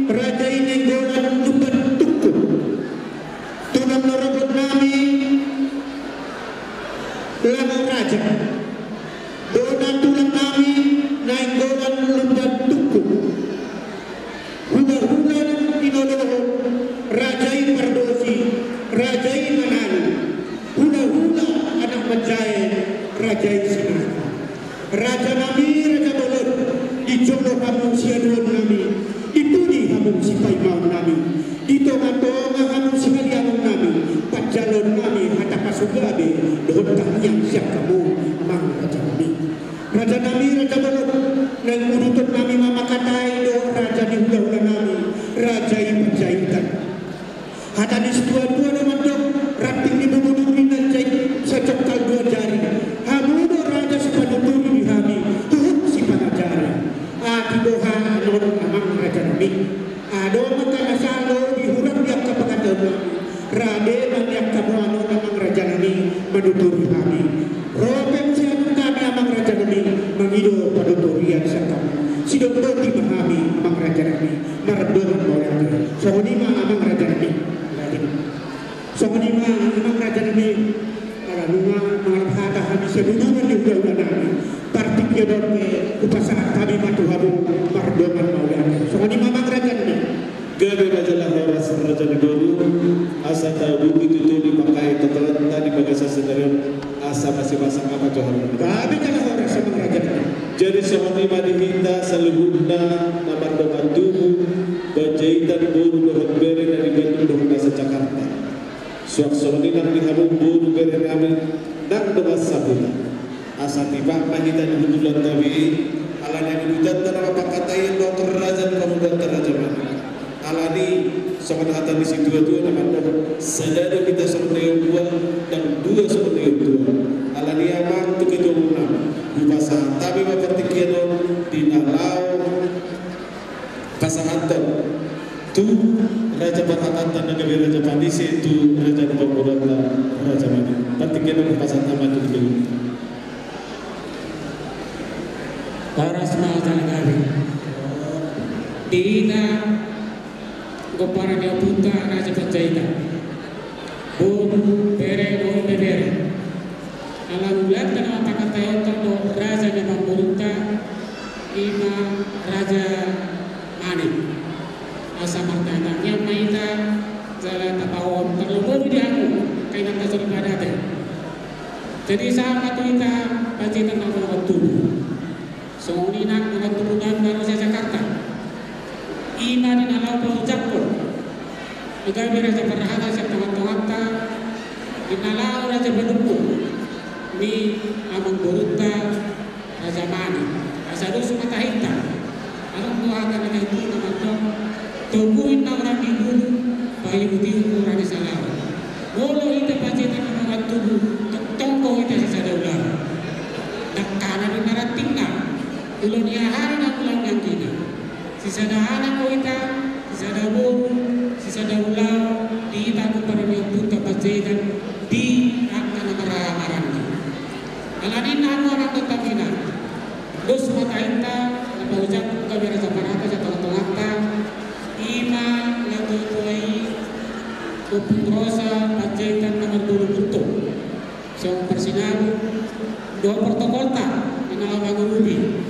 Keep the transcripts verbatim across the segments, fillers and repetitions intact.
raja i Nainggolan Lumban Tungkuk. Tulang na robot nami, Lango Raja. Bona tulang nami, Nainggolan Lumban Tungkuk. Hulahula na mangkinolohon, raja i Pardosi, raja i Manado. Hulahula anak manjae, raja i Sinaga. Raja nami, raja bolon, dijolo hamu siaduon nami, dipuji hamu sipaimaon nami, di tongatonga hamu sihaliangon nami, panjaloon nami hata pasugabe dohot tangiang sian hamu, amang raja nami. Raja nami, raja bolon, naeng uduton nami ma mangkatai dohot raja ni hulahula nami, raja i Panjaitan. Hata ni situatua do mandok, ranting ni bulu duri na jait sajongkal dua jari. Hamu do raja sipanuturi di hami, huhut sipanajari. Ati boha annon, amang raja nami. Adong angka na salo di hurang di angka pangatahuan nami. Rade ma nian hamu annon, amang raja nami, manuturi hami. Ro pe muse annon hami, amang raja nami, mangido panuturian sian hamu. Sidok boti ma hami, amang raja nami, mardongan mauliate. Songon i ma, amang raja nami. Songon i ma, amang raja nami. Ala nunga mangalap hata hami sian uduran ni hulahula nami, partingkian on pe hupasahat hami ma tu hamu mardongan mauliate. Songon i ma, amang raja nami. Gabe ma jala horas raja ni boru, asa tabuki tutu di pangkaet tontonanta di bagasan sadari on, asa masipasang ma tu hamu. Gabe jala horas, amang raja nami. Jadi songon i ma di hita saluhutna na mardongan tubu, Panjaitan boru dohot bere na di Bandung dohot na sa Jakarta. Suang songon i nang di hamu boru bere nami, nang dongan sahuta. Asa tipak ma hita di hundulan tabi i, ala ni udutanta na mangkatai dohot raja ni pangulanta, raja Manik. Ala ni songon hata ni situatua na mandok, sada do hita songon na i ombua, ndang dua songon na i ombua. Ala ni i, amang, tu ketua umum nami, hupasahat hami ma partingkian on di na laho pasahathon tu raja parhatanta na gabe raja panise, tu raja ni pangulanta, raja Manik. Partingkian on hupasahat hami tu ketua umum. Horas ma jala gabe. Di hita pomparan ni ompunta Raja Panjaitan, boru, bere dohot ibebere. Ala ni i, na mangkatai on do raja ni amangborunta, i ma Raja Manik. Asa martangiang ma hita jala tapahohom, tarlumobi di hamu angka inanta soripada ate. Jadi sahat ma tu hita Panjaitan na mardongan tubu. Songon i nang dongan tubu nami na ro sian Jakarta. I ma di na laho paojakhon na gabe raja parhata sian tongatonganta, di na laho raja panungkun ni amangborunta Raja Manik. Asa dos ma tahinta. Adong do hata na naeng tutu na mandok, togu ninna urat ni bulu, paihutihut urat ni salaon. Molo hita Panjaitan na mardongan tubu, tongtong do hita sisada ulaon. Dangkanan do na rantingna, ulaon ni aha do na ulaon ni anggina. Sisada anak do hita, sisada boru, sisada ulaon, di hita pomparan ni ompunta Panjaitan, di angka na marhaha maranggi. Ala ni i, hamu amang dohot inang, dos ma tahinta, na paojakhon gabe raja parhata sian tongatonganta, i ma na tuatua i, Ompu Rosa Panjaitan na marboru Guntur. Songon parsinabung dohot protokolta, di na laho mangurupi,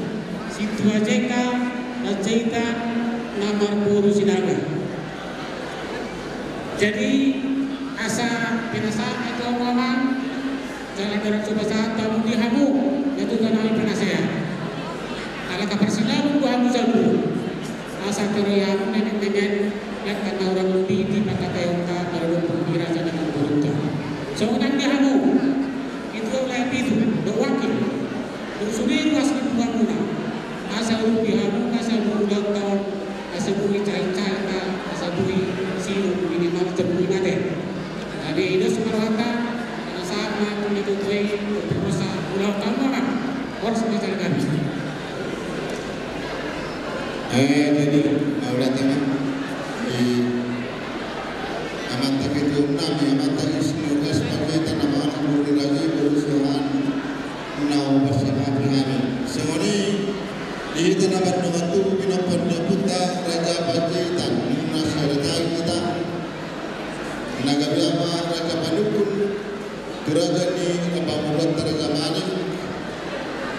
Sintua J K Panjaitan na marboru Sinaga. Jadi asa penasehat ma tu hamu amang, jala dorang coba sahat hamu di hamu, na tutu nami penasehat. Ala angka parsinabung do hamu saluhut. Asa toroi hamu nenek-nenek, angka na hurang lobi di pangkataionta, maradophon di raja ni amangborunta. Songon i nang di hamu, ketua wilayah pitu, dohot wakil, dohot sude ruas ni buhamuna. Asa urupi hamu, asa mangulahon taon, asa boi cair-cair, asa boi sidung, minimal jabui mate. Jadi dos ma rohanta, na sahat ma tu na tuatua i, Ompu Rosa, ulahon hamu ma. Horas ma jala gabe. Eh, jadi, mauliate ma di amanta ketua umum nami, amanta Insinyur S Panjaitan, na mangalangka boru ni raja i, boru Siahaan, na hupasahat hami. Songon i, di hita na mardongan tubu, pinompar ni ompunta Raja Panjaitan, Na gabe ama Raja Panuhun tu raja ni na pamoruonta Raja Manik.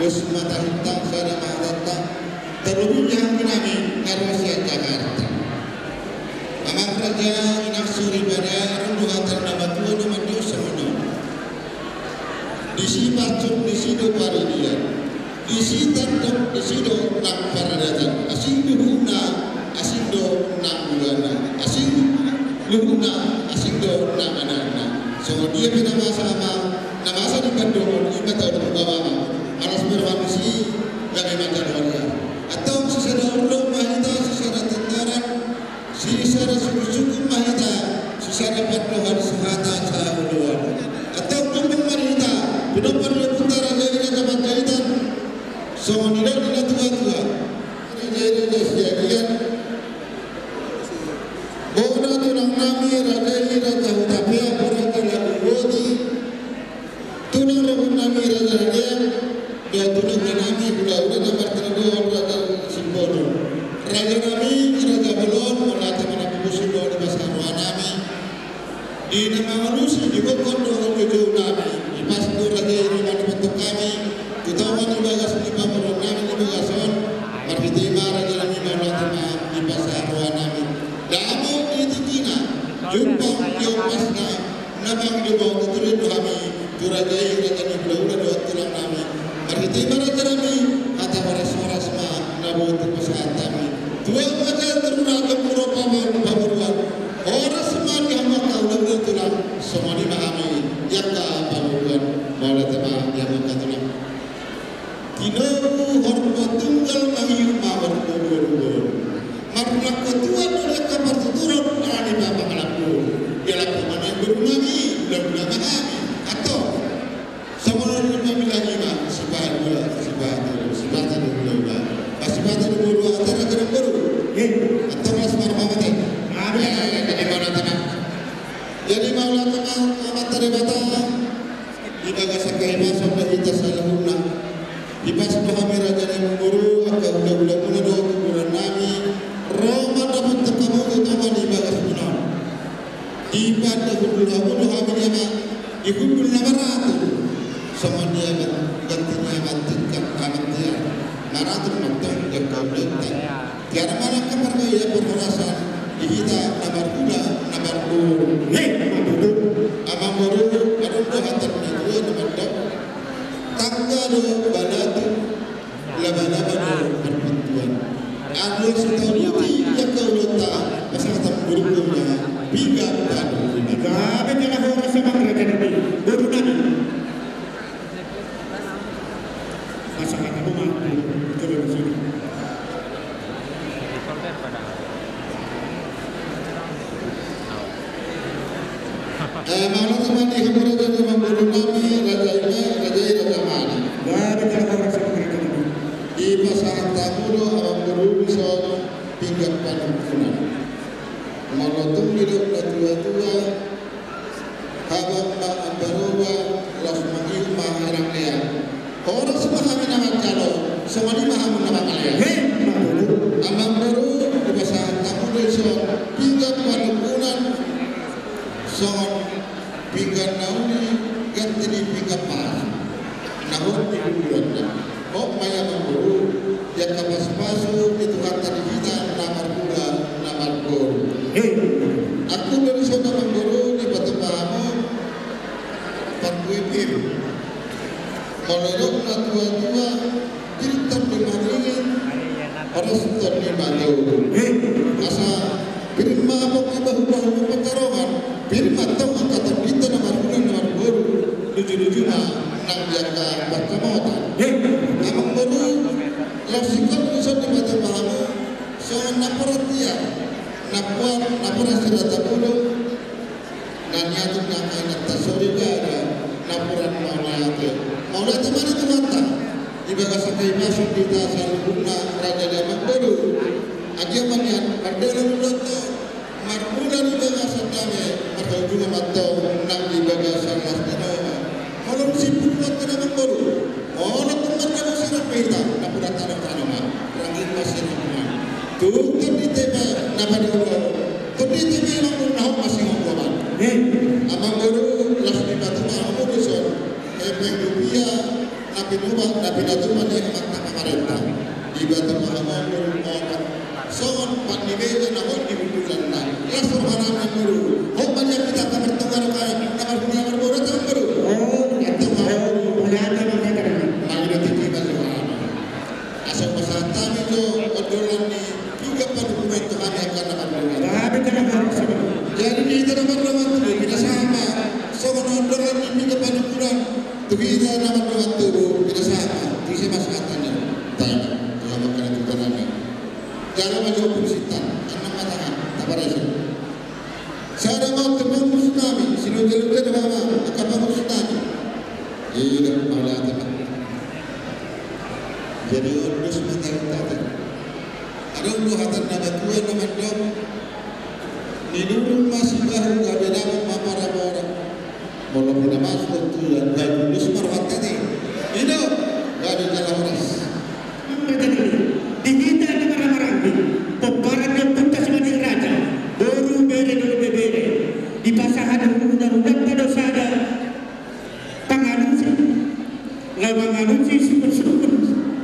Dos ma tahitang sada ma hatanta. Tarlumobi di hami nami na ro sian Jakarta. Amang raja, inang soripada, adong do hata ni na matua na mandok songon on. Disi pansuk, disi do paridian. Disi tandok, disi do nang paradatan. Asing luhutna, asing do nang gulana. Asing luhutna, asing do nang adatna. Songon dia pe na masa ma, na masa di pandongan, ima tau do bawa ma. Alas berwamisi, gabe manjalo warga. Antong sisada urdot ma hita, sisada tontoran, sisada sungkun-sungkun ma hita, sisada pandohan sahata sahaluan. Antong tumpung ma di hita, pinompar ni ompunta Raja i Raja Panjaitan. Songon nidok ni na tua-tua. Raja i Raja Siagian. Bona tulang nami Raja i Raja Hutapea, Raja Labuan Boti. Tulang rohut nami Raja Raja, dohot tulang nami hulahula na martinodohon Raja Simbolon. Raja nami, Raja Bolon, mauliate ma na pupus i dohot di basa roha nami. Di na mangalusi, di gokhon dohot di jou nami. Di pas do raja i roha nami mantok hami. Tu tonga ni bagas ni pamoruon nami di bagas on. Marhite i ma raja nami mauliate ma di basa roha nami. Dame di tingkina. Jumpang di ombasna. Na mangido ma tuturin do hami tu raja i, raja ni hulahula dohot tulang nami. Marhite i ma raja nami, hata horas-horas ma na boi tu pasahat hami. Tua ma jala tua, raja mura pamoruan. Horas ma di hamu angka hulahula tulang, songon i ma hami di angka pamoruan. Mauliate ma di hamu angka tulang. Tinogu horbo tunggal, mangihup ma horbo boru-boru. Marlangkon tua do di angka partuturon, ala ni pamangalangku. Ia lako ma na boru nami, hula-hula ma hami. Antong. Songon on ma bilang i ma, sipata dua, sipata tolu, sipata dua pulu lima. Pas sipata dua pulu dua, antara kena boru. Eh, antong las marhamate. Amin. Jadi mauliate ma, jadi mauliate ma, Amanta Debata. Di bagasan hahipason do hita saluhutna. Hipas do hami raja ni amangboru, angka hula-hula muna dohot tuburan nami. Ro ma dapothon hamu tu tonga ni bagas muna on. Di pandok hundul hamu do hami di ama, di hundul na maratur. Songon dia ma, ganti ni ama tingkat ama tiar. Maratur ma tong di angka ulaonta. Tiar ma na angka marga i parhorasan di hita na marhula na marboru. He, ma tutu. Amangboru, adong do hata ni na tua na mandok. Tangga do balatuk, laba-laba do parpintuan. Adong sitaruti di angka ulaonta, pasahat amangboru na pinggan tanu. Gabe jala horas amang raja nami, boru nami. Pasahat hamu ma, coba di sini. Eh, mauliate ma di hamu raja ni amangboru nami, raja i ma, raja i Raja Manik. Gabe jala horas amang raja nami. Dipasahat hamu do amangboru dison pinggan panungkunan. Molo tung didok na tua-tua, habang ma ambaroba, laos mangihup ma hahirang lea. Horas ma hami na manjalo, songon i ma hamu na mangalean. He, ma tutu. Amangboru, dipasahat hamu do dison pinggan panungkunan, songon pinggan na uli ganti ni pinggan pasu. Na hot di kuburan na. Hot ma i amangboru, di angka pasu-pasu ni Tuhanta di hita na marhula na marboru. He. Angkup do dison amangboru, dipatupa hamu, pantui pir. Molo didok na tua-tua, pir tondi maringin, horas tondi matogu. He. Asa pir ma pongki bahu-bahu pansamotan, pir ma tong angka tondinta na marhula na marboru, luju-luju ma nang di angka pansamotan. He. Amangboru, laos ingkon dison dipatupa hamu, songon napuran tiar, napuran, napuran sirata bulung, na niatur ni angka inanta soripada, napuran mauliate. Mauliate ma di Tuhanta. Di bagasan hahipason di hita saluhutna raja ni amangboru. Agia ma nian, mardalan ulaonta, marmula di bagasan dame, marhaujungan ma tong nang di bagasan las ni roha. Molo simpul ulaonta amangboru. Molo tung mardalan sirang pe hita, napuran tano-tano ma, rangging ma sirang ma. Tung tondinta pe na paduahon, tondinta pe amangboru na hot ma singkoru ma. Amangboru, las ni batu ma hamu dison. Hepeng rupia na pinatupa, na pinatupa ni amanta pamarenta. Di batu ma hamu opat. Songon pat ni beja na hot di bulan na. Las roha nami, amangboru. Hot ma di hita, na martonga roha, na marhuna, na marboru, amangboru. Oh, antong, amangboru. Mangido tingki ma jo hami. Asa pasahat hami jo ondolan ni piga panungkunan tu hami angka na mardongan. Jadi di hita na mardongan tubu, pinasahat ma songon ondolan ni piga panungkunan tu hita na mardongan tubu, pinasahat ma. Di si mas hatana. Tanya tu hami angka na tubu nami. Jala ma jo pungsitan, anam ma tangan, taparese. Sada ma tu pangurus nami, sinunjunjung do hami angka pangurus nami. Ida mauliate. Jadi ondos ma tahi-tahi. Adong do hata na batua na mandok, nidurung ma sibahu gabe damang ma mora-mora. Molo pinamasuk tu gabe ondos ma rohanta i. Ido, gabe jala horas. Di hita na marhahamaranggi, pomparan ni ompunta Simanjuntak Raja, boru, bere dohot ibebere, dipasahat hulahulanta do sada pangalusi, laho mangalusi sungkunsungkun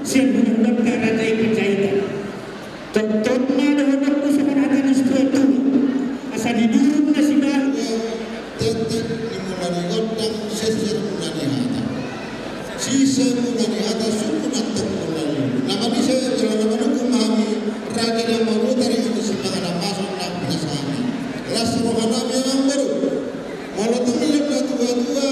sian hulahulanta Raja i Panjaitan. Tongtong ma dohononku songon hata ni situatua, asa didurung na sibahu. Tetek ni mula ni gondang, seser mula ni hata. Sise mula ni hata, sungkun antong mula ni. Na manise jala na manungkun ma hami, raja ni amangboru, taringot ni sipanganon na pinasahat nami. Las roha nami, amangboru. Molo tung didok na tuatua,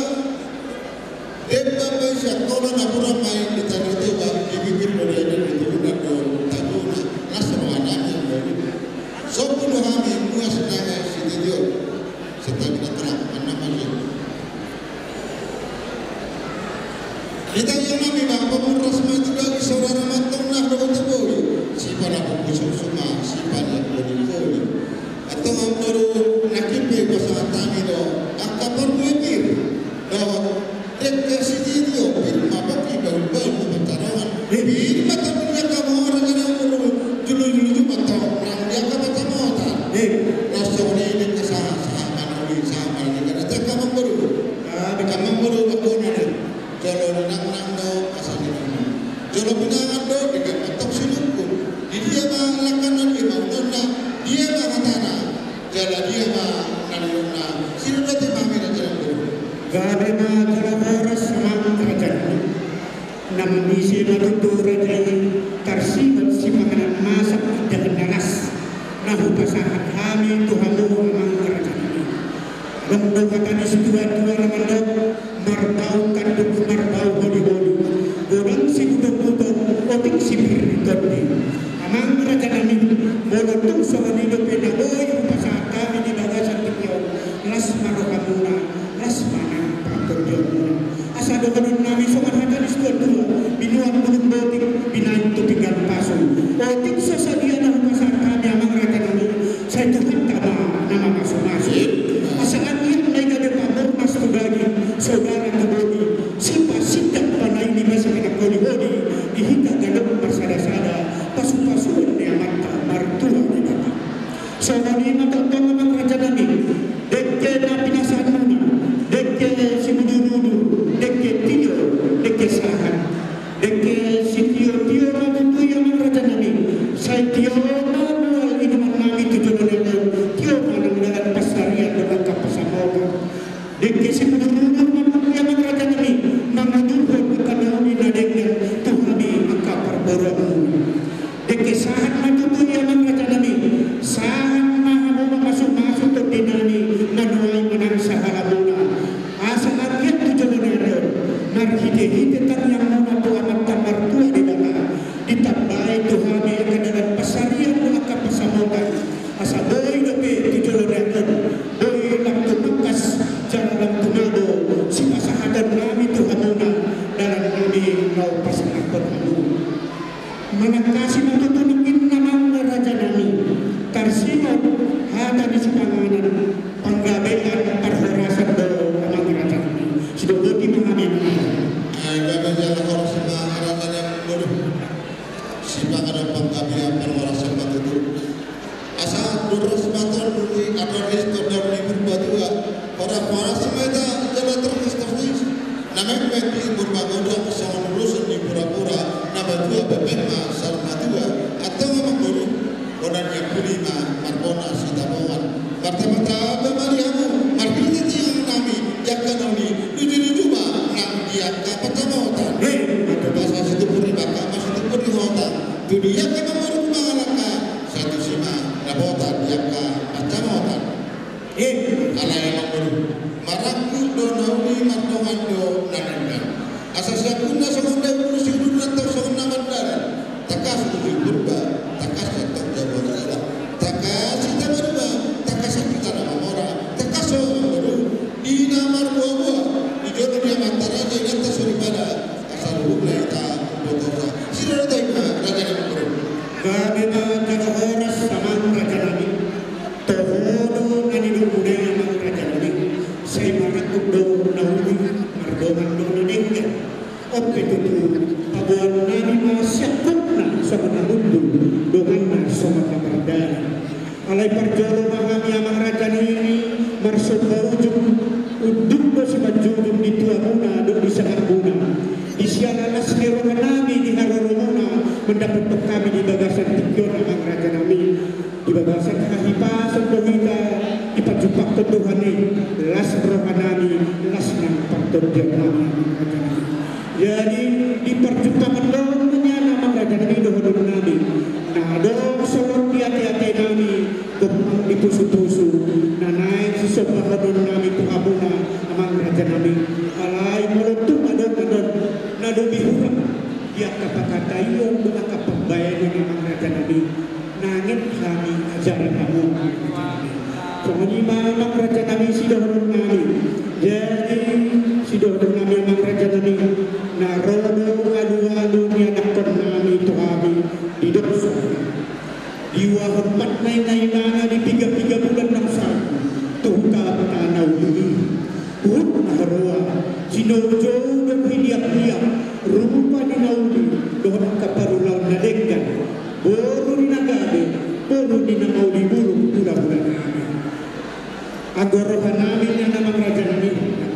demban ma i sian holan, napuran ma i di Tano Toba, di bibir do dia, di tubuan do tabona. Las roha nami, amangboru. Sombu do hami muas nanga sitio. Setabi na tolak, anam ma jo. Di tangiang nami ma, pamurnas ma tu daging, saudara ma antong na dohot boi. Sipana pungku sursuma, sipana poli-poli. Antong amangboru, nangkin pe pasahat hami do angka parbue pir. Dohot dengke sitio, pir ma pongki, bahul-bahul ma pansamotan. Pir ma tambul ni angka mora, jadi amangboru, julu-julu ma antong nang di angka pansamotan. Laos songon i dengke sahat, sahat ma na uli, sahat ma na dengke na tiak, amangboru. Amangboru, amangboru, amangboru. Jolo ninangnang do asa ninangnang. Jolo pinangan do, dengke ma antong sinungkun. Di dia ma langkana, dia ma unokna, dia ma hatana. Jala dia ma na nidokna. Sidodoti ma hami raja nami. Gabe ma jala horas, amang raja nami. Na manise ma tutu raja i, tarsingot sipanganon masak indahan na las, na hupasahat hami tu hamu, amang raja nami. Adong do hata ni situatua na mandok, marbau tanduk marbau holiholi, godang sibutobuto, otik sipir ni tondi. Amang raja nami, molo tung songon i dope na boi hupasahat hami di bagasan tingki on, las ma rohamuna, las ma nang partondianmuna. Asa dohonon nami songon hata ni situatua, binuat bulung botik, binahen tu pinggan pasu. Otik so sadia na hupasahat hami, amang raja nami, sai Tuhanta ma na mamasumasu. Asa anggiat ma i gabe pamurnas tu daging, saudara tu boi, sipasindak panaili ma sipanangkoli-oli, di hita ganup marsadasada, pasupasuon ni Amanta Martua Debata. Songon i ma tongtong, amang raja nami, dengke na pinasahatmuna, dengke simudurudur, dengke tio, dengke sahat. Dengke sitiotio ma tutu i, amang raja nami, sai tio ma mual inuman nami tu joloan on, tio ma nang dalan pansarian dohot angka pansamotan. Dengke simudurudur ma tutu i, amang raja nami, mangudurhon angka na uli na denggan tu hami angka parboruonmuna. Dengke sahat ma tutu i, amang raja nami, sahat ma hamu mamasumasu tondi nami, manuai manang sahalamuna. Asa anggiat tu joloan on, marhitehite tangiangmuna tu Amanta Martua Debata, ditambai tu hami angka dalan pansarian dohot angka pansamotan. Asa boi dope tu joloan on, boi lam tu tangkas jala lam tu mabo, sipasahaton nami tu hamuna dalan nami laho pasangaphon hamu. Manangkasi ma tutu nangkin, amang raja nami, tarsingot hata ni sipanganon, panggabean parhorasan do, amang raja nami. Sidodoti ma hami. Gabe jala horas, amang raja nami. Sipanganon panggabean parhorasan ma tutu. Asa durus ma tonduli, adoris tondor ni Purbatua. Raporas meta jala terkes terkes. Na metmet di Purba Godang songon urusan di pura-pura, na matua bebek ma sar matua. Antong amang boru, bona ni ampuli ma marbona Sitapongan. Martamba-tamba ma di hamu, marhite tangiang nami, di angka na uli, nuju-nuju ma nang di angka pansamotan. Hei, tu basa situpur ni bangka, ma situpur ni hotang. Tu dia angka na boru mangalangka, sai tusi ma dapotan di angka pansamotan. Eh, alai amang boru, marangkup do na uli, mardongan do na denggan. Asa siangkupna songon dabu, siudurna tong songon na mardalan. Tangkas uju Purba, tangkas tong jabu angka dalan. Tangkas hita maruma, tangkas hita na mamora, tangkas ho amang boru, di na marboa-boa, di jolo ni amanta raja, inanta soripada, asa luhutna hita mambotosa. Sira do taima, raja ni amang boru. Gabe ma jala horas amang raja nami. Toho do na nidokmuna i amang raja nami, sai marangkup do na uli, mardongan do na denggan. On pe tutu, paboaon nami ma siangkupna songon na hundul, donganna songon na mardalan. Alai parjolo ma hami amang raja nami marsomba ujung, unduk do simanjujung di tuamuna dohot di sangapmuna. Di siala las ni roha nami di haroromuna mandapothon hami di bagasan tingki on amang raja nami. Di bagasan hahipason do hita dipajumpangkon Tuhan i, las roha nami, las nang partondian nami. Jadi, di parjumpangan do on nian amang raja nami dohonon nami. Na adong songon di ate-ate nami, gok nang di pusu-pusu, na naeng sisombahonon nami tu hamuna amang raja nami. Alai molo tung adong na don, na dobi hurang di angka panghataion dohot angka pambahenon amang raja nami. Nanget hami ajaran hamu. Songon i ma amang raja nami sidohonon nami. Jadi sidohonon nami amang raja nami, na ro do alu-alu ni anakkon nami tu hami, didok songon on. Diuahon patna i na imana di piga-piga bulan nang salpu tu huta-huta na uli i. Huhut ma haroa, sinoujou dohot hidiak-diak, rupa ni na uli dohot angka parulaon na denggan. Boru ni na gabe, boru ni na mauli bulung hula-hula nami. Anggo roha nami nian amang raja nami,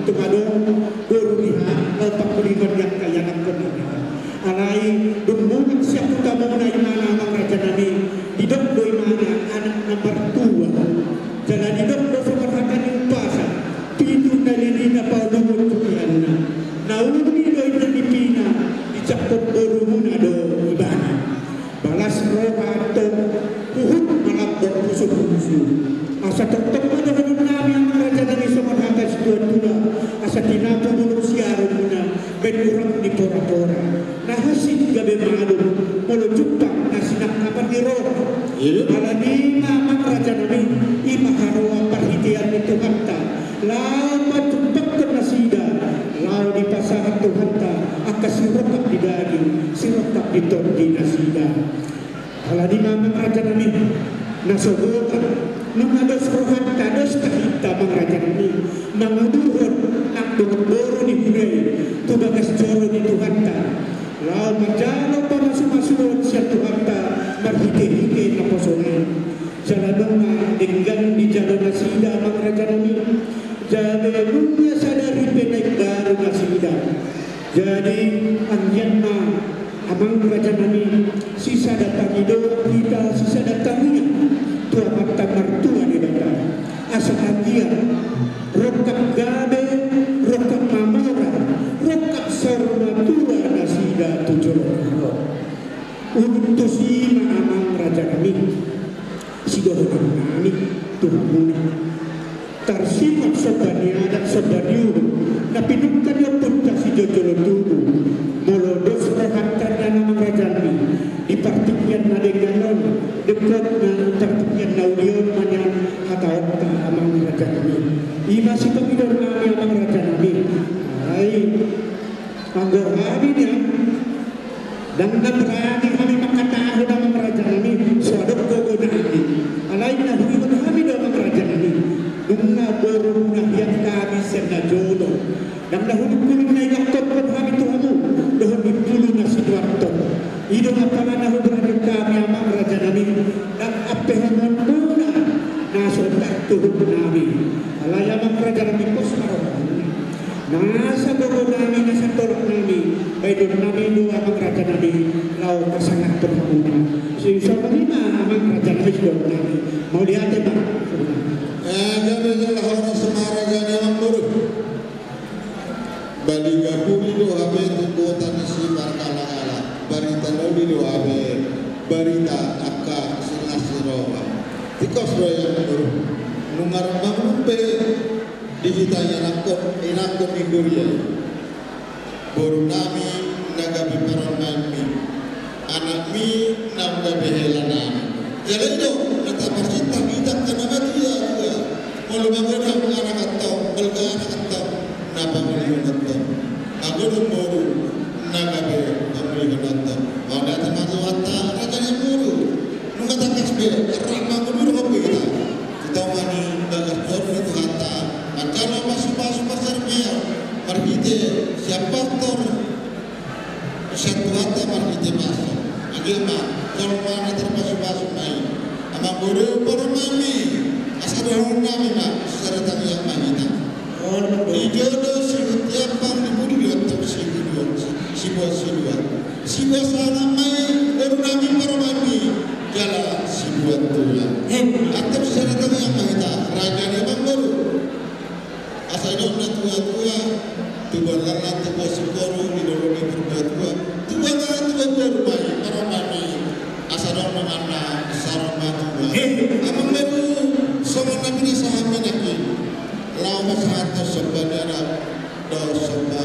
tung adong boru ni hahang, pangkulingon ni angka ianakkon nami. Alai dung mulak sian hutamuna imana amang raja nami, didok do imana anak na martua. Jala didok do songon hata ni umpasa, pitu na lili na paulungun tu ianna. Na uli do inna nipina, dijangkon borumuna do ibana. Balas roha antong, huhut malambok pusu-pusu. Asa tongtong ma dohonon nami amang raja nami songon hata situa-tua, asa tinapu bulung siarumuna, baen urang ni pora-pora. Na hansit gabe malum, molo jumpang na sinangkapan ni roha. Alani i ma amang raja nami, i ma haroa parhitean ni Tuhanta. Laho pajumpangkon nasida, laho dipasahat Tuhanta angka sirongkap ni daging, sirongkap ni tondi nasida. Alani i ma amang raja nami, na so boi, nunga dos rohanta, dos tahinta amang raja nami, mangudurhon anak dohot boru ni huria i tu bagas joro ni Tuhanta. Laho manjalo pamasu-masuon sian Tuhanta marhite-hite naposo i. Jala nunga denggan dijalo nasida amang raja nami. Jala nunga sadari pe na imbaru nasida. Jadi anggiat ma amang raja nami, sisada tangi do hita, sisada tangiang tu Amanta Martua Debata. Asa anggiat rongkap gabe, rongkap mamora, rongkap saur matua nasida tu joloan on. Umur tusi ma amang raja nami, sidohonon nami tu hamuna. Tarsingkop somba ni adat, somba ni uhum, na pinungka ni ompunta sijojolo tubu. Molo dos rohanta nian amang raja nami, di partingkian na denggan on, denggan na partingkian na uli on ma nian hataonta amang raja nami. I ma sipangidoan nami amang raja nami. Ai, anggo hami nian, ndang na berani hami mangkatahon amang raja nami, so adong gogo nami. Alai na huihut hami do amang raja nami, nunga borumuna hian hami sian na jolo. Ndang na hulung-hulung na ingantongkon hami tu hamu dohot ni pulu na sinuanton. I do apala na huberani hami amang raja nami, ndang ampe hamuanmuna na so ndang Tuhuk nami, alai amang raja nami, pos ma roha nami. Nasa gogo nami, nasa tolap nami, baenon nami do amang raja nami, laho pasangaphon hamuna. Songon i ma amang raja nami, sidok nami. Mauliate ma. Eh, gabe jala horas ma raja ni amang boru. Baliga puli do hape tu kota ni si markala-kala. Barita na uli do hape barita angka silas ni roha. Tingkos do i amang boru. Nunga rambang pe di hita i anakon, anakon ni huria i. Boru nami na gabe parumaenmi. Anakmi na gabe hela nami. Jala i do na taparsinta hita angka na matua-tua. Molo magodang anak antong, balga anak antong, na pangolihon antong. Magodang boru, na gabe pangolihon antong. Mauliate ma tu Tuhanta, raja ni boru. Nunga tangkas be, rap mangudurhon be hita. Tu tonga ni bagas toru ni Tuhanta, manjalo pasu-pasu parsaripeon, marhite sian pastor, sian Tuhanta marhite pastor. Age ma, jolma na tarpasu-pasu ma i. Amang boru, parumaenmi, asa dohonon nami ma, sada tangiang ma hita. Di jolo sihuntian pang, di pudi di ontong sibuat, sibuat siluat. Sibuat sahat ma i boru nami, parumaenmi, jala sibuat tulang. Antong sada tangiang ma hita, raja ni amang boru. Asa didok na tua-tua, tubuan laklak, tubuan singkoru, di dolok ni partua-tua. Tubuan laklak, tubuan boru ma i, parumaenmi. Asa didok na manna saur matua. Amang boru, songon na pinasahatmi nangkin. Laho pasahathon somba ni anak dohot somba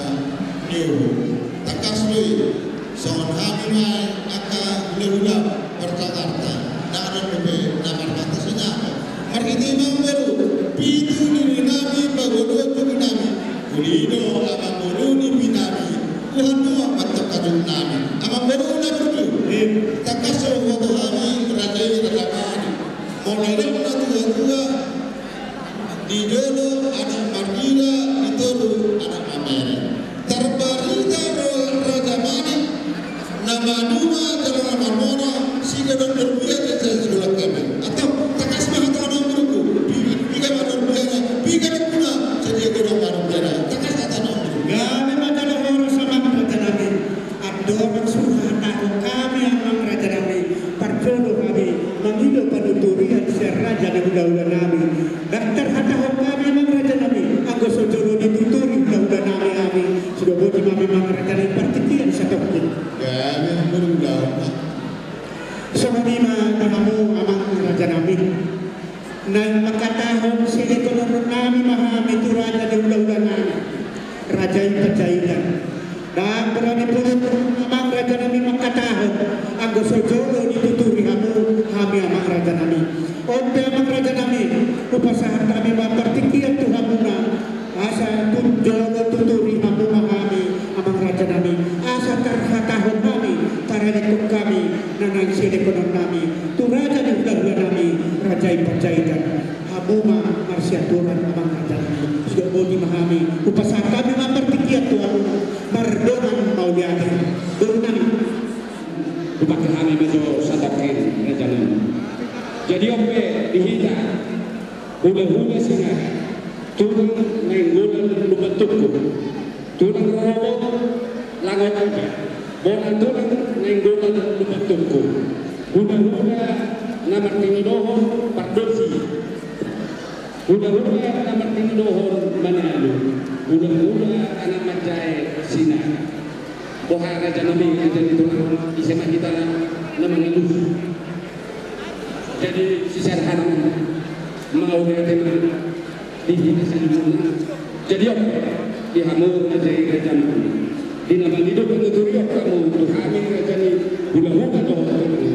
ni uhum. Tangkas do i, songon hami nai angka hula-hula parjakarta, na adong dope na marhata sinama. Marhite i amang boru, pitu nini nami, paboa do tubu nami. Uli do amang boru ni inanami, Tuhan do amang tongkaduk nami. Amang boru na burju. Tangkas do huboto hami, raja i raja nami. Molo didok na tua-tua, di jolo anak marnida, di toru anak mamere. Tarbarita do raja nami, na maduma jala na mamora, sigodang dorbian, sian sigolang kebe. Antong, tangkas ma hata amang boruku, pi-, piga ma dorbianna, piga ma muna, sadia godang ma dorbianna. Tangkas hata amang boruku. Gabe ma jala horas amang raja nami. Andorang so huhatahon hami amang raja nami, parjolo hami mangido panuturian sian raja ni hula-hula nami. Ndang tarhatahon hami amang raja nami, anggo so jolo dituturi hula-hula nami hami, suda boti ma hami amang raja nami partingkian satongkin. Gabe ma boru, ulaon ma. Songon i ma di hamu amang raja nami. Naeng mangkatahon silehonon nami ma hami tu raja ni hula-hula nami, Raja i Panjaitan. Ndang berani pudun amang raja nami mangkatahon, anggo so jolo dituturi hamu hami amang raja nami. On pe amang raja nami, hupasahat hami ma partingkian tu hamuna. Asa tu jolo tuturi hamu ma hami amang raja nami, asa tarhatahon hami, tarelengkon hami, na naeng silehonon nami tu raja ni hula-hula nami, Raja i Panjaitan. Hamu ma marsiaturan amang raja nami. Suda boti ma hami, hupasahat hami ma partingkian tu hamu, mardongan mauliate. Boru nami. Hupasahat hami ma jo satongkin raja nami. Jadi on pe di hita hula-hula Sinaga, tulang nainggolan lumban tungku, tulang rorobot langot aja, bona tulang nainggolan lumban tungku, hula-hula na martinodohon pardosi, hula-hula na martinodohon manalu, hula-hula anak manjae Sinaga. Boha raja nami, raja ni tulang, ise ma hita na mangalusi. Jadi sisada hami mauliate ma di hita saluhutna. Jadi on di hamu raja i raja nami, di na mangido panuturion hamu tu hami raja ni hula-hula dohot tulang i,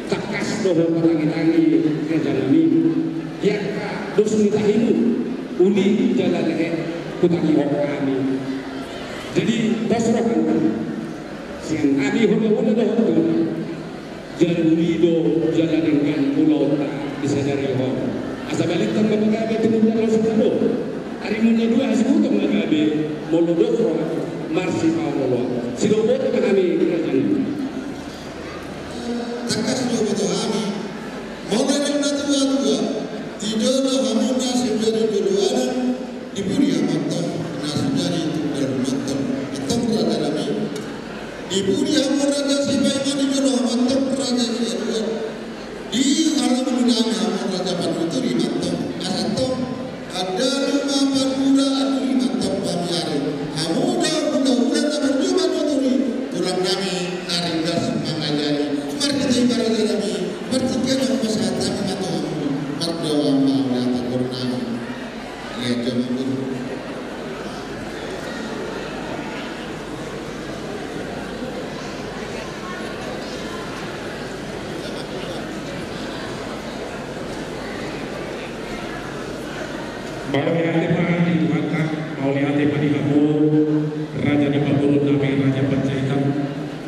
tangkas do ho patangi-tangi raja nami. Di angka dos ni tahimu, uli jala lehet, hutangihon hami. Jadi pos rohanta sian hami hula-hula dohot tulang, jala uli do jala denggan ulaonta di sadari on. Asa balintang ma pagabe, tumundalhon sitadohon, arimu na dua hasuhuton ma gabe, molo dos roha marsipaolo-oloan. Suda boti ma hami raja nami. Tangkas do huboto hami, molo didok na tua-tua, di jolo nami, hamu raja panuturi mantong, asa tong, adalu ma pandura aturi mantong pamiari. Hamu do hulahula na marjuba nuturi tulang nami na ringgas mangajari. Marhite i ma raja nami, marhite i ma pasahat nami ma tu hamu, mardawa ma ulaon boru nami. Ia jama boru. Mauliate ma di Tuhanta, mauliate ma di hamu, raja ni pamoruon nami, Raja Panjaitan,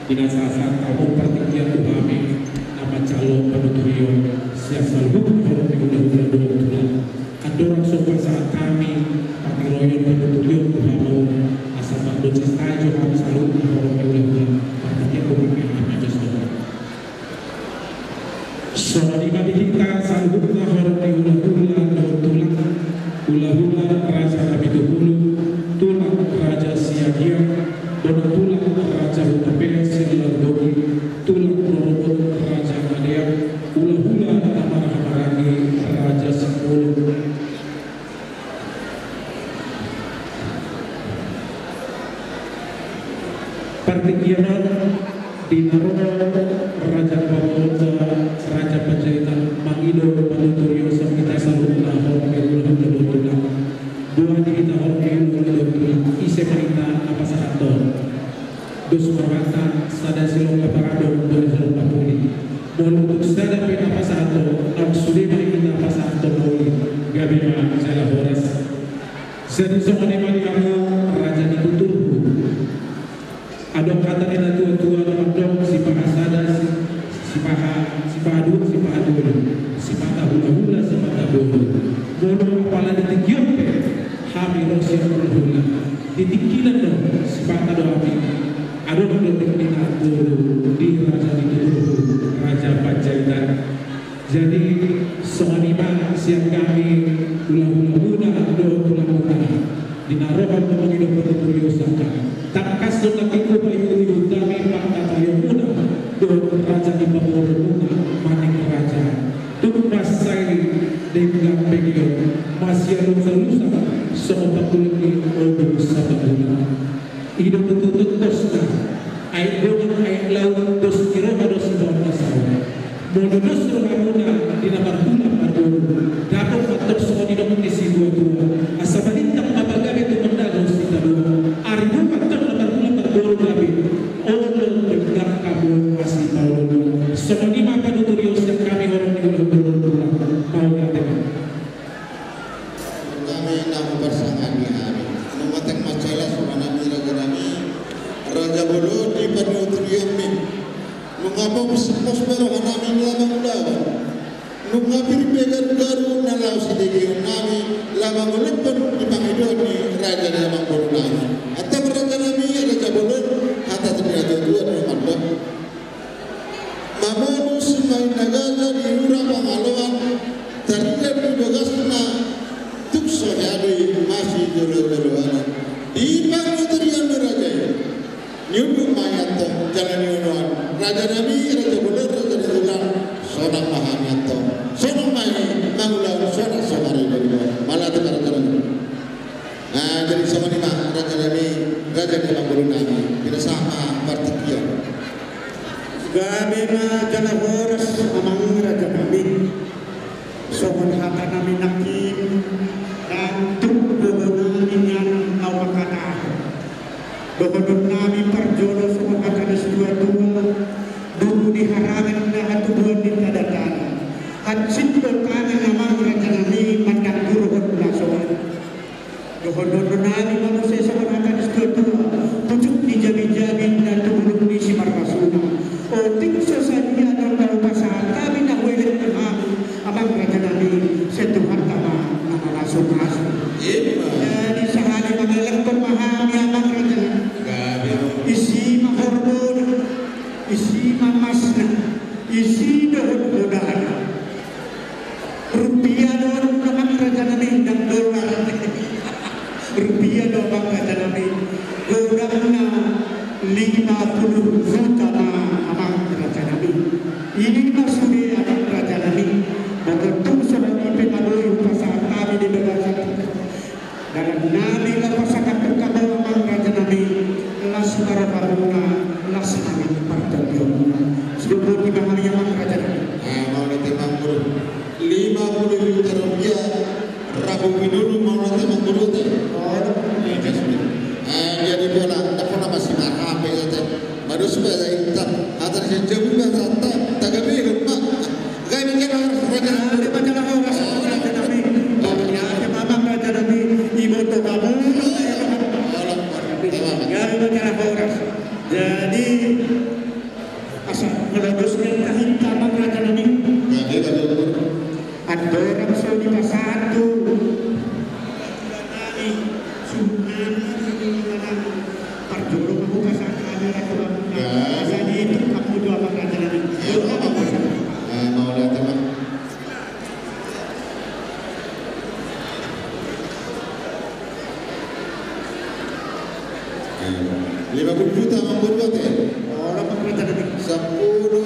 di na sahat-sahat hamu partingkian tu hami, na manjalo panuturion, sian saluhut horong ni hulahula dohot tulang. Andorang so pasahat hami pangiroion panuturion tu hamu, asa mardohot sisai jo hami saluhut na horong ni hulahula, partingkian tu hami, hami jalo. Songon i ma di hita saluhutna horong ni hulahula dohot tulang, hulahula Raja Napitupulu, tulang Raja Siagian, bona tulang Raja Hutapea Siagian Dogi, tulang rorobot Raja Nadeak, hulahula na marhahamaranggi Raja Sipulung. Partingkian on di na ro raja pamoruonta, Raja Panjaitan, mangido panuturion sian hita saluhutna horong ni hulahula dohot tulang. Boha di hita horong ni hulahula dohot tulang, ise ma hita na pasahathon? Dos ma rohanta, sada silongga pangadong, dua silongga puli. Molo tung sada pe na pasahathon, naung sude ma i na pasahathon, olo, gabe ma jala horas. Jadi songon i ma di hamu raja ni tuturhu. Adong hata ni na tua-tua na mandok, sipahasada, si-, sipaha-, sipahadua, sipahatolu, sipata hulahula, sipata boru. Molo apala di tingki on pe hami ro sian hulahula, di tingkina do sipata do hami. Adong do tingkina boru di raja ni tuturhu, Raja Panjaitan. Jadi songon i ma sian hami hulahula muna dohot tulang muna, di na ro hamu mangido panuturion sian hami. Tangkas do nangkin hupaihut-ihut hami pangkataion muna dohot raja ni pamoruon muna, Manik Raja. Tung mansai denggan bengion, masialusalusa songon pangkuling ni obu sabaguna. I do tutu tongtosna, aek dongan aek laut, dos ni roha dos ni baoa na saut. Molo dos rohamuna di na marhula marboru, dapot ma tong songon nidok ni situatua, asa balintang ma pagabe tu mandalo sitadoan. Ari dongan tong na marhula marboru gabe, olo denggan hamu masipaolooloan. Songon i ma panuturion sian hami horong ni hulahula dohot tulang. Mauliate ma. Nami na huparsangap di hami. Nunga teng mansai las roha nami raja nami, raja bolon, di panuturion nami. Nunga pos, pos be roha nami laho mangula. Nunga pir be garu-garu na laho sidegeon nami laho mangula di pangidoan ni raja ni amangboru nami. Antong raja nami, raja bolon, hata ni na tua-tua na mandok. Mamodus ma inna gaja di ura pangaloan, tarian di bagasna, tung so hea do i masijolo-joloan. Di panuturion ni raja i, niunduk ma i antong jala nionoan. Raja nami, raja bolon, raja ni tulang, sonang ma hami antong. Sonang ma i mangulahon sonang sonari balibaon. Mauliate ma raja nami. Nah, jadi songon i ma raja nami, raja ni amangboru nami, pinasahat ma partingkian. Gabe ma jala horas amang raja nami. Songon hata nami nangkin, ndang tuk gogo nami nian na huhatahon. Dohonon nami parjolo songon hata ni situatua, duru di harangan na hatubuan ni tanda-tanda. Hansit do tangan amang raja nami mandang duruhon na songon. Dohonon nami ma muse songon hata ni situatua, pucuk ni jabi-jabi na tu bulung ni simarmasuna. Otik so sadia do na hupasahat hami na huelek tu hami, amang raja nami, sian Tuhanta ma na mamasu-masu. Ima. Jadi sahali mangelekhon ma hami amang raja nami. Gabe. Isi ma horbona, isi ma masna, isi dohot hodana. Rupia do amang raja nami, ndang dolar. Rupia do amang raja nami. Godangna lima puluh juta ma amang raja nami. I ma sude amang raja nami. Dorang so dipasahat tu. Suhut nami, parjolo ma hupasahat hami ra tu hamu. Jadi tu hamu jo amang raja nami. Mauliate ma. Lima puluh juta, amang boru, ate. Sampulu,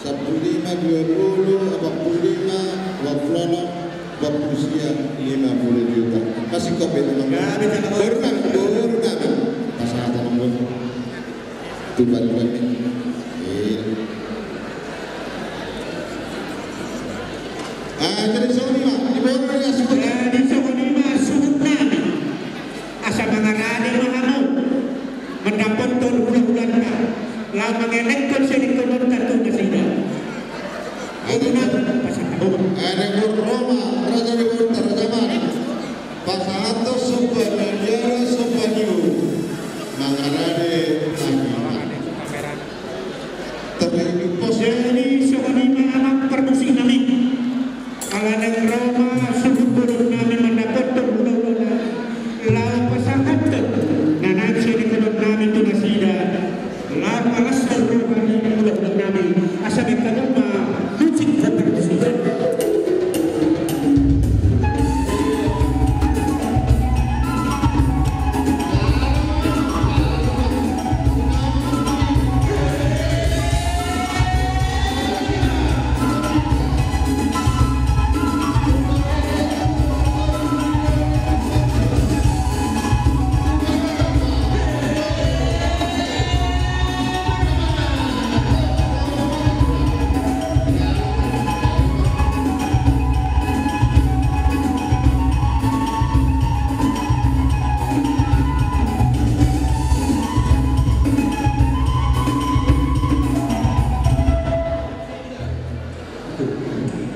sampulu lima, dua puluh, opat puluh lima, dua puluh onom, dua puluh sia, lima puluh juta. Masih kopi, amang boru. Boru nami, boru nami. Pasahat, amang boru. Tupa, tupa. Iya. Ah, jadi songon i ma, di boru nami suhut. Jadi songon i ma suhut nami. Asa mangarade ma hamu mandapothon hulahulanta, laho mangelekhon sielekkononta tu nasida. Aduh. Pasahat hamu. Ada gor Roma, raja ni boru, raja mana? Pasahathon somba na niala, somba ni boru. Mangarade nami. Jadi songon i ma, amang parmusik nami. Ala naeng ro ma suhut bolon nami mandapothon hulahulana, laho pasahathon na naeng sielekkonon nami tu nasida, laho malashon roha ni hulahula nami, asa mangkatai ma musik parmusik.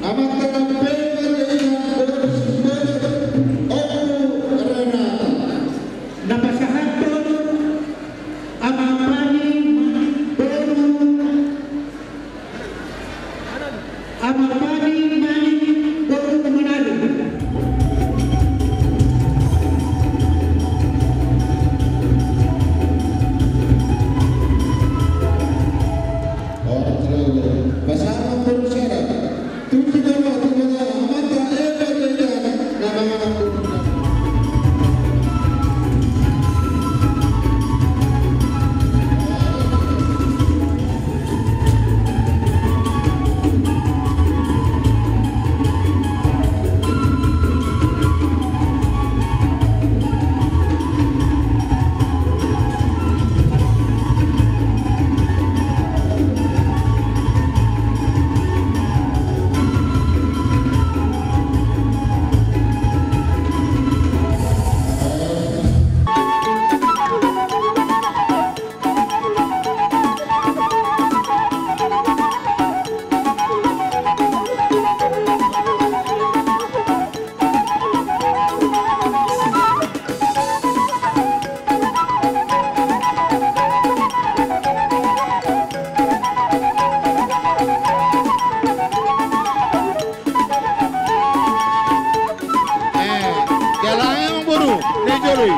Amanta na penggan, Ompu Renata. Na pasahathon Ama Pani boru, Ama Pani Mani boru Manado. Pasahat ma boru sada. Tutu nama tu nama amanta Eva Jaya nama. Eh, jalangi amang boru, na di jolo i.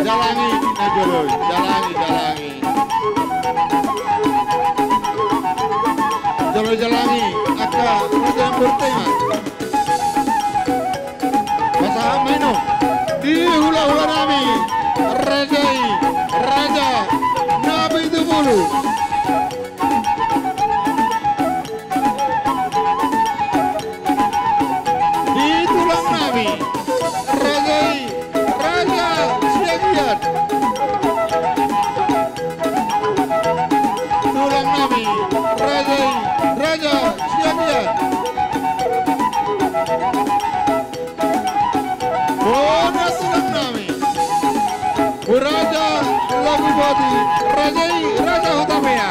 Jalangi, na di jolo i. Jalangi, jalangi. Jolo i jalangi, angka raja ni boru, ima. Pasahat ma i nuaeng di hulahula nami, raja i, raja Napitupulu. Di tulang nami, raja i, raja Siagian. Tulang nami, raja i, raja Siagian. Bona tulang nami, raja Laguboti, raja i, raja Hutapea.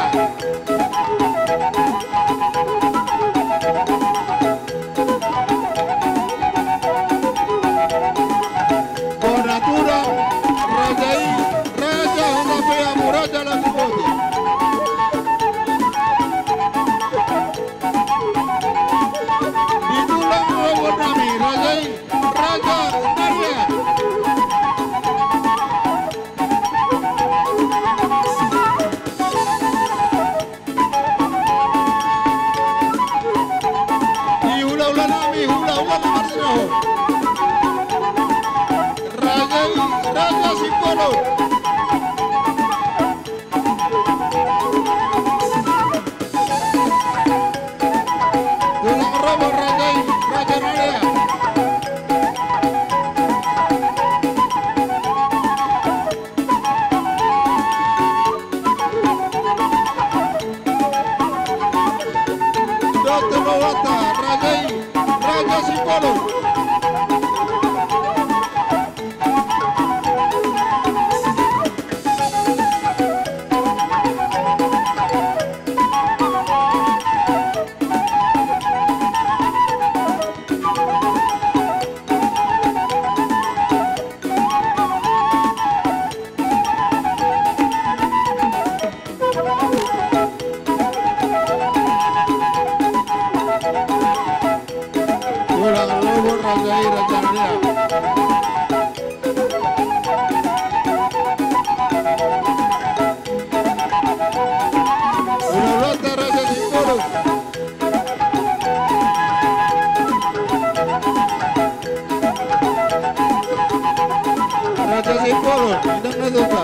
Tulang rorobot raja i, raja na lea. Dokter Lowata, raja i, raja Simbolon. Tulang rorobot raja i, raja na lea. Ulaulata raja Simbolon. Raja Simbolon, inang na tupa.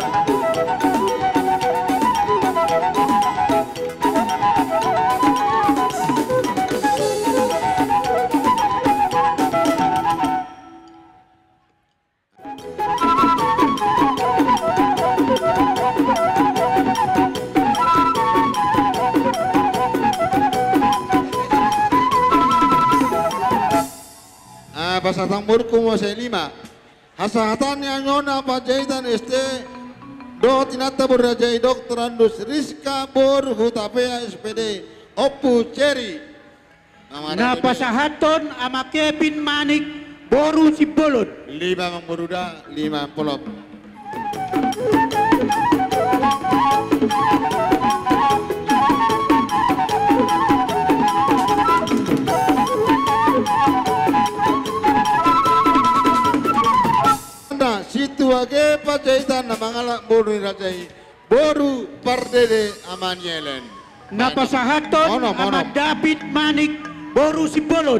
Ah, pasahat angka borungku ma sai lima. Hasahatan ni anggona Panjaitan S T dohot inanta boru raja i, Dokter Andus Rizka boru Hutapea, S P D, Ompu Ceri. Na pasahathon Ama Kevin Manik boru Simbolon. Lima, amang boru, da, lima amplop. Na, Situage Panjaitan na mangalap boru ni raja i, boru Pardede, ama ni Ellen. Na pasahathon, onom, Ama, onom. David Manik boru Simbolon.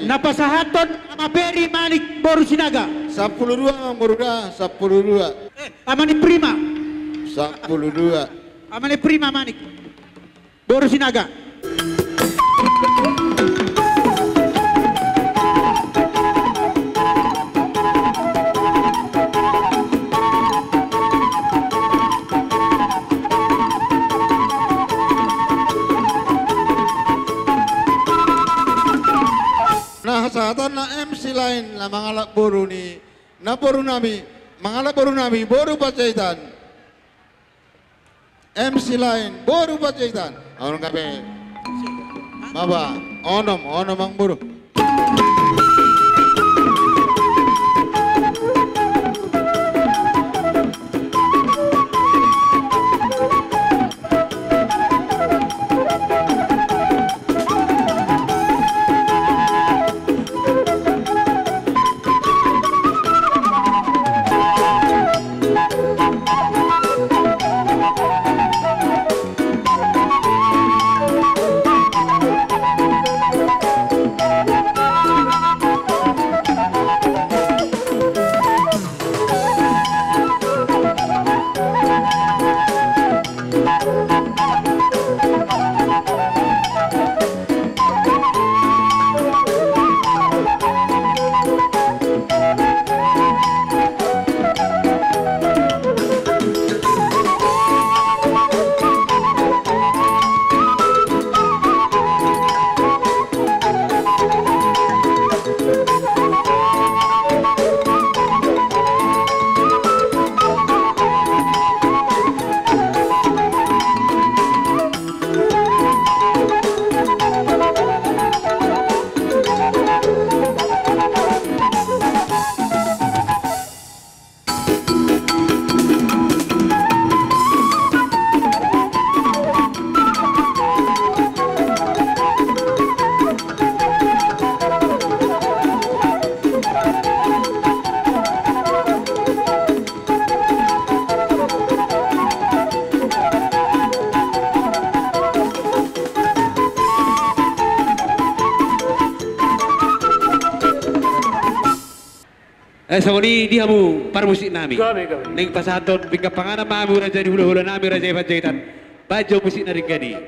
Na pasahathon, Ama Peri Manik boru Sinaga. Sampulu dua, amang boru, da, sampulu dua. Eh, Ama ni Prima. Sampulu dua. Ama ni Prima Manik boru Sinaga. Na, hasahatan na M C Line na mangalap boru ni, na boru nami, mangalap boru nami boru Panjaitan. M C Line boru Panjaitan. Onom gabe. Maba, onom, onom, amang boru. Eh, songon i di hamu parmusik nami. Gabe, gabe. Naeng pasahathon pinggan panganan ma hamu raja ni hulahula nami, raja i Panjaitan. Bahen jo musik na denggan i.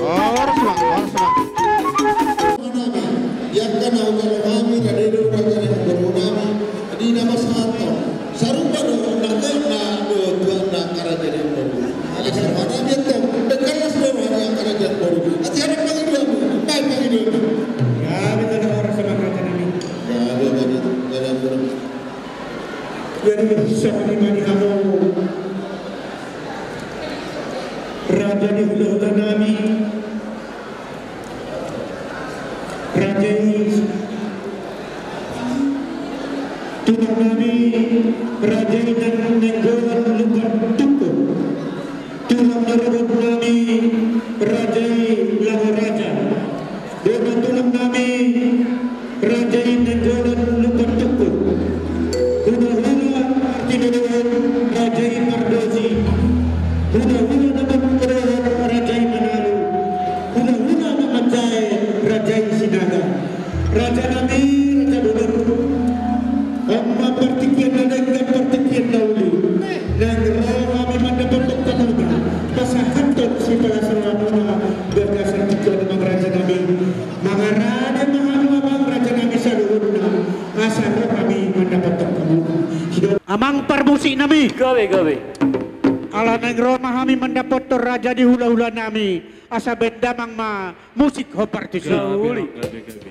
Horas ma, horas ma. Di angka na hujalo hami, na dede raja ni boru nami, di na pasahathon. Sarupa do na kena do tuan na karaja ni boru. Ala sarupa na biar tong, bekalas do raja ni boru. Ati ada pangidoanmu, baik pangidoanmu. Ya, beta ada horas ma raja nami. Ya, beta ada, ada, ada. Jadi, songon i ma di hamu raja ni hulahula nami, raja i tulang nami, raja i Nainggolan Lumban Tungkot. Tulang ni robean nami, raja i Laho Raja. Bona tulang nami, raja i Nainggolan Lumban Tungkot. Hulahula Martinodohon, raja i Pardosi. Hulahula na Martinodohon, raja i Manalu. Hulahula na Manjae, raja i Sinaga. Raja nami, raja bolon. On ma partingkian na denggan, partingkian na uli. Naeng ro hami mandapothon hamuna, pasahathon sipalasaon hamuna, bagasan tingki on amang raja nami. Mangarade ma hamu amang raja nami saluhutna, asa ro hami mandapothon hamuna. Sidok. Amang parmusik nami. Gabe, gabe. Ala naeng ro ma hami mandapothon raja ni hulahula nami, asa bahen damang ma musik hombar tusi. Gabe, gabe, gabe.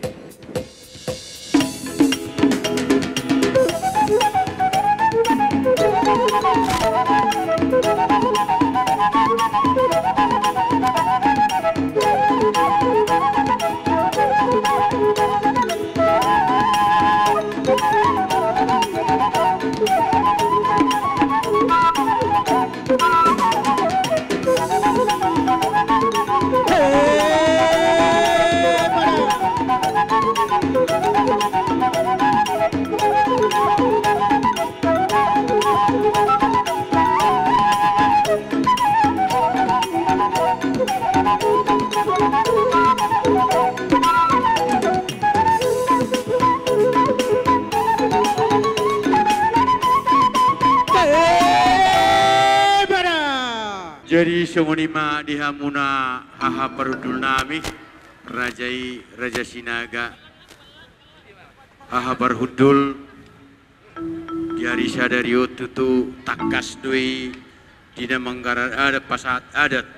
Jadi songon i ma di hamuna haha parhundul nami, raja i Raja Sinaga, haha parhundul. Di ari sadari on tutu tangkas do i di na manggarar adat, pasahat adat,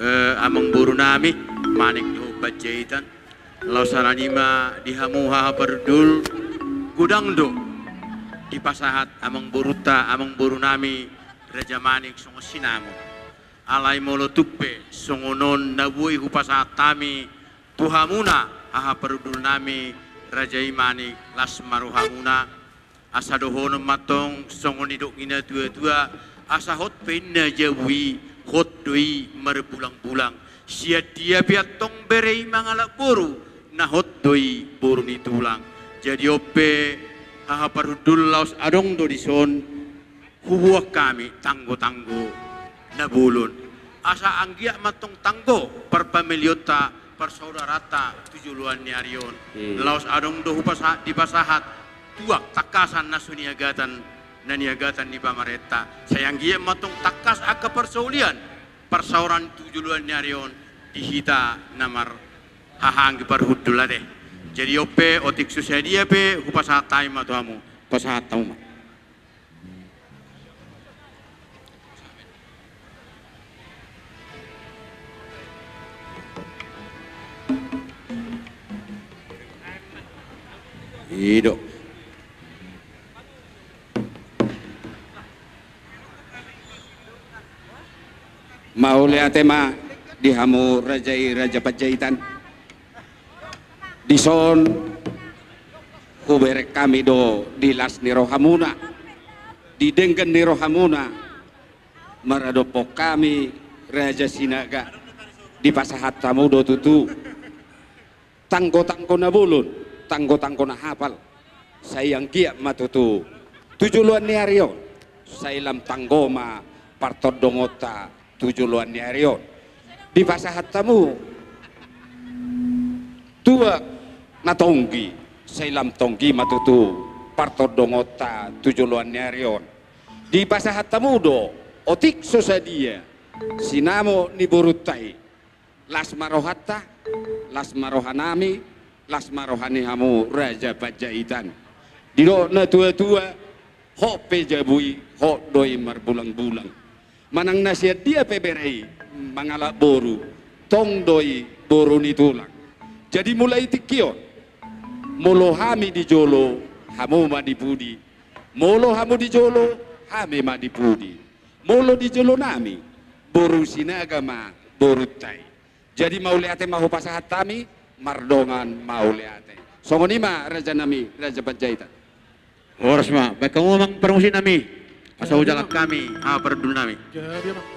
eh, amangboru nami Manik dohot Panjaitan. Laos alani ma di hamu haha parhundul, godang do dipasahat amangborunta, amangboru nami Raja Manik songon sinamot. Alai molo tung pe songon on na boi hupasahat hami tu hamuna haha parhundul nami, raja i Manik, las ma rohamuna. Asa dohonon ma tong songon nidok ni na tua-tua, asa hot pe inna jabu i, hot do i marbulang-bulang. Sian dia pe antong bere i mangalap boru, na hot do i boru ni tulang. Jadi on pe haha parhundul, laos adong do dison huboan hami tanggo-tanggo na bolon. Asa anggiat ma tong tanggo parpamelionta, parsaudaranta tu joloan ni ari on. Hmm. Laos adong do hupasahat, dipasahat tuak tangkasan na so niagatan, na niagatan ni pamarenta. Sai anggiat ma tong tangkas angka parsaulian, parsaoran tu joloan ni ari on di hita na marhahaanggi parhundul ate. Jadi on pe otik so sadia pe hupasahat hami ma tu hamu. Pasahat hamu ma. I do. Mauliate ma di hamu raja i, Raja Panjaitan. Dison hubereng hami do di las ni rohamuna, di denggan ni rohamuna, maradophon hami Raja Sinaga, dipasahat hamu do tutu tanggo-tanggo na bolon, tanggo-tanggo na hapal. Sai anggiat ma tutu tu joloan ni ari on, sai lam tanggo ma partondongonta tu joloan ni ari on. Dipasahat hamu tuak na tonggi, sai lam tonggi ma tutu partondongonta tu joloan ni ari on. Dipasahat hamu do otik so sadia sinamot ni borunta i. Las ma rohanta, las ma rohanami, las ma roha ni hamu Raja Panjaitan. Didok na tua-tua, hot pe jabu i, hot do i marbulang-bulang. Manang na sian dia pe bere i mangalap boru, tong do i boru ni tulang. Jadi mulai tingki on, molo hami di jolo, hamu ma di pudi. Molo hamu di jolo, hami ma di pudi. Molo di jolonami, boru Sinaga ma borunta i. Jadi mauliate ma hupasahat hami, mardongan mauliate. Songon i ma rajanami, Raja Panjaitan. Horas ma, baen hamu amang parmusiknami, asa hujalang hami, aha parhundulnami. Jadi, amang.